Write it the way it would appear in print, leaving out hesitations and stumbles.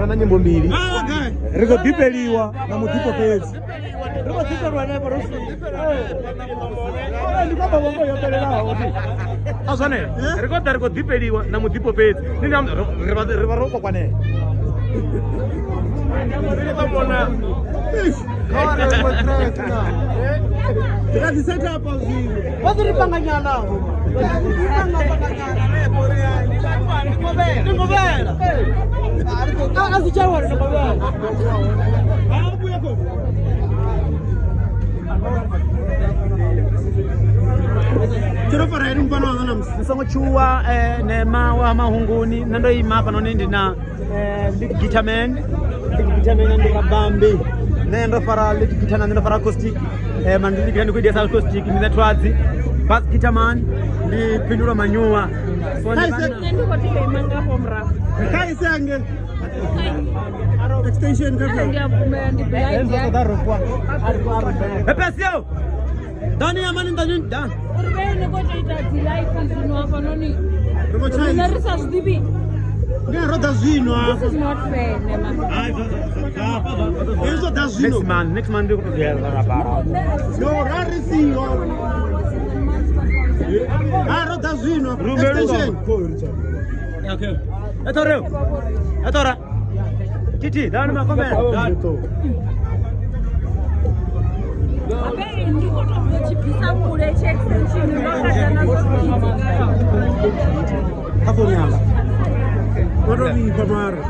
Na nyimbo mbili Ri khou ḓifheliwa na muḓifho fhedzi. Ri khou ḓifhelwa hanefho ro ndi khou amba ngoho yo fhelelaho a zwone ri khou ḓa ri khou ḓifheliwa na muḓifho fhedzi ri vha ro kwakwanela. Ri kha ḓi set up zwino. Vha ḓo ri panganyana ndi ngovhela a si tsha wana ndi ngovhela. Tshiro fara ini mfana wanga namusi. Ni songo tshuwa nema wa mahunguni nṋe ndo ima hafhanoni ndi na lead guitar man, lead guitar man ndi Rabambi. Nṋe ndo fara lead guitar na nṋe ndo fara acoustic, man ndi ndi khou ita acoustic ndi nṋe Thwadzi. Bass guitar man ndi Phindulo Manyuwa. So ndi Nṋe ndi khou tea u ima nga hafho murahu. Kha ise ange. Extension kha. Ndi a bvumela ndi blind ya. Epesio Dani ya mani dani dan. Uri vhe ni khou tou ita dzi life zwino hafhanoni. Ri khou Riṋe tshaisa. ri sa zwi ḓivhi. Ndi ro ḓa zwino This hafha. is not fair, Nema. Hezwo ḓa zwino. Next man, next man ndi khou tou ya bara. No ra ri siho. Ha ro ḓa zwino. Extension. Okay. Etore. Etora. Titi, dani makomela. Dani. Habe ndi khou tou bva tshi bvisa kule tshi extension ndo xedza na zwo fhidzi. Kha founu yanga. Vho to vhifha mara.